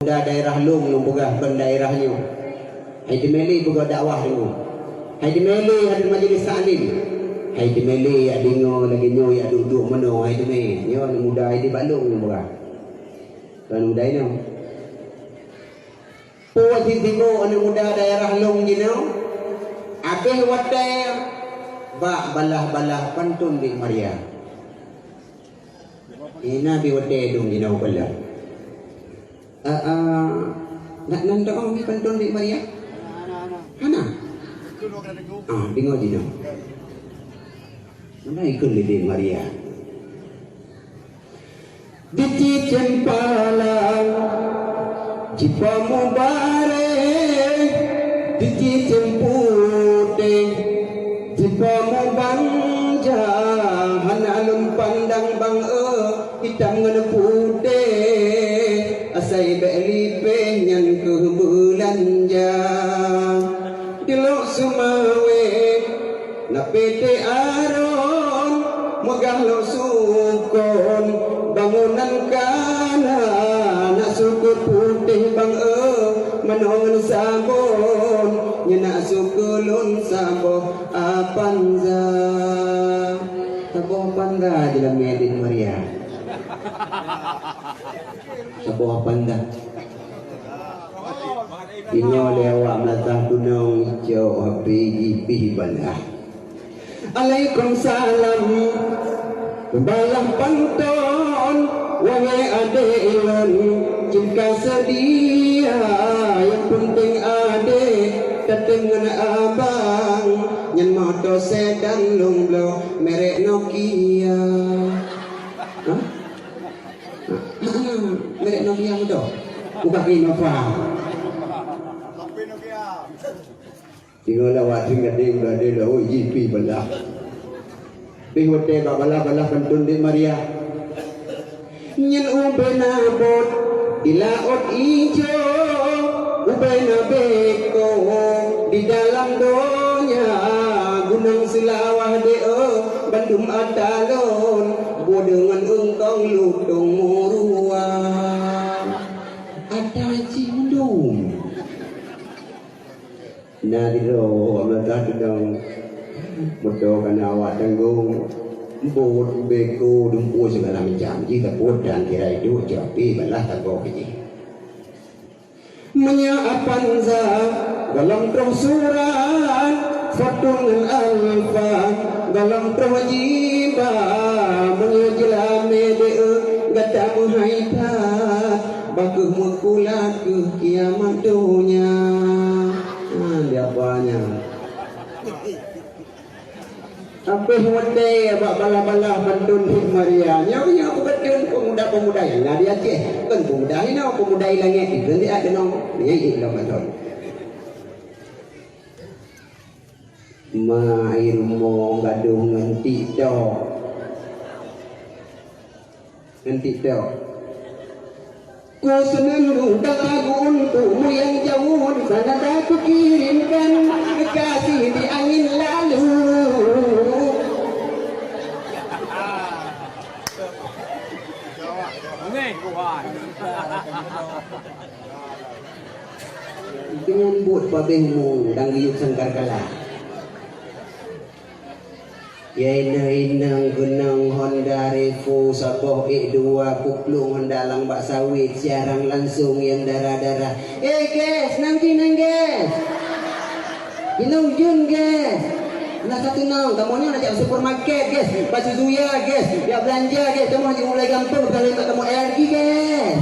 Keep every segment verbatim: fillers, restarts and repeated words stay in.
Daerah lôn, lôn peugah kon daerah nyoe. Hai teumé lé peugah dakwah deungoe. Hai teumé lé hadir majlis taklim. Hai teumé lé yak deungoe lagèe nyoe yak duek-duek meunoe, hai teumé. Nyoe aneuk muda hai di bak lôn, lôn peugah. Kon aneuk muda inoe. Peue cit sibôk aneuk muda daerah lôn jinoe? Abéh watèe bak balah-balah pantôn Dek Maria. Ina bi watèe dong jinoe bala. Ah, ah, nak nan doa mi pantôn Dek Maria? Hana? Ah, deungoe jinoe. Mana ikut Dek Maria? Di cicém pala, jipa mubarek, di cicém putéh, jipa mubanja, hana lôn pandang bang, eh, itam ngon putéh, asai bèk lipéh nyan keuh beulanja. Di Lhokseumawe, na P T Aron, meugah lôn sukon, bangunan kana, na sukon putéh bang, eh, manoe ngon sabon, nyan na sukon lôn saboh Avanza. Saboh Avanza jeulamèe Dek Maria. Saboh Avanza. Inoe lé awak meulatah tunong cok H P jih pih balah. Alaikumsalam. Balah pantôn, wahé adék lôn, cinta sedia, nyang penting adék tatem ngon abang, nyan moto sedan lôn bloe merek Nokia. Hah? Merek Nokia meudo. Ubah Innova. Tinggal awak tinggal ding udah ada dah, oh, G P belah. Pih watèe bak balah-balah pantôn Dek Maria. Nyan ubé na bot di laôt ijo, ubé na beko di dalam donya, gunong Seulawah deh, oh, bandum ata lôn, boh deungon eungkong lutông meuruwa. Ata cit mandum. Na sidroe awak meunasah teunong, meudoe kana awak tanggong, bot beko dumpeue sigala macam jih tapot dan kira iduek, tapi balah tanggong jih. Meunyoe Avanza gohlom troh surat, Fortuner Alphard gohlom troh jiba, meunyoe jeulamé deuh gata meuhai that, bah kheueh meukulat keu kiamat donya. Ha, di apa nyan? Abéh watèe bak balah-balah pantôn Dek Maria. Nyoe, nyoe peubeutôi peumuda-peumuda nyang na di Aceh. Kon peumuda inoe, peumuda i langèt. Itu nanti ada nong. Nyan itu lom pantôn. Ma i rumoh gadoh ngon TikTok. Ngon TikTok. Ku seunang dong lagu untukmu yang jauh di sana, dah kukirimkan kekasih di angin lalu. Dengan buet pabeh mu dan giyuk sangkar kala. Ya inong-inong keunong Honda Revo saboh ék dua, kuplueng Honda lam bak sawét, siarang langsung nyang dara-dara. Eh, guys, nang jih nang, guys. Inong jeuet, guys. Na satu nong, kamoe nyoe na jak supermarket, guys. Baju Zuya, guys. Jak belanja, guys. Kamoe hana mulai gampông, bukan lima kamoe alergi, guys.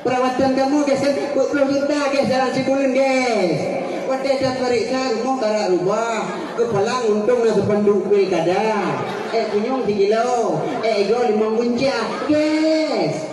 Perawatan kamoe, guys, kan dua puluh juta, guys, dalam sebulan, guys. Watèe tapareksa rumoh karap rubah, keupalang untông na seupanduk pilkada. Ék punyueng sikilo, ék igoe limong gunca, guys.